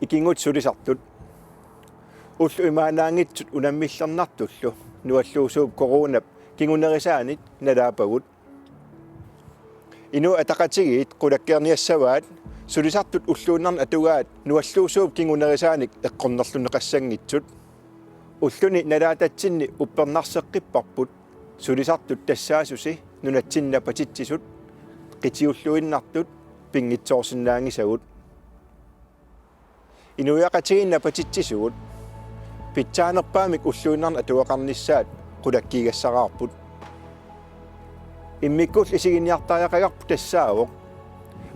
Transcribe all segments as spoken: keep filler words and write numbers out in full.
Ikinngutsit sulisartut. Ullut imaannaanngitsut unammillernartullu nualluusuup coronap kingunerisaanik nalaapagut. Inuit Ataqatigiit qulakkeerniassavaat sulisartut ulluinnarni atugaat nualluusuup kingunerisaanik eqqornerlunneqassanngitsut. Ulluni nalaatatsinni uppernarseqqipparput sulisartut tassaasusi nunatsinni napatitsisut qitiulluinnartut pinngitsoorsinnaanngisagut. Inuiaqatigiinni napatitsisugut pitsaanerpaamik ulluinnarni atugaqarnissaat qulakkiigassaraarput. Immikkuullu isiginiartariaqagarput tassaavoq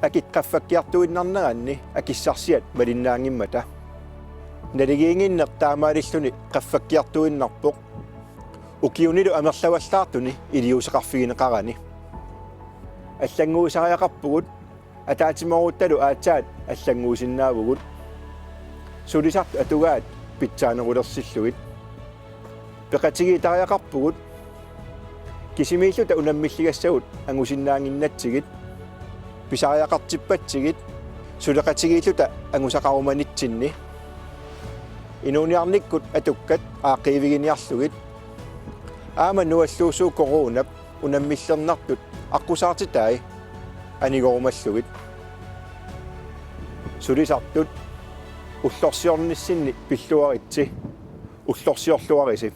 akit qaffakkiartuinnarneranni akissarsiat malinnaanngimmata. Naligiinnginneq taamaalilluni qaffakkiartuinnarpoq. Ukiunilu amerlavallaartuni iliuuseqarfigineqarani. Allannguisariaqarpugut, ataatsimoorutta aatsaat allannguisinnaavugut. Sulisartut atugaat pitsaanerulersillugit. Peqatigiittariaqarpugut, kisimiilluta unammilligassagut angusinnaannginnatsigit, pisariaqartippatsigit, suleqatigiilluta angusaqarumanitsinni. Inuuniarnikkut atukkat aaqqiiviginiarlugit. Aamma nualluusuup coronap unammillernartut aqqusaartitai anigorumallugit. Sulisartut, ullorsiornissinni pilluaritsi, ullorsiorluarisi.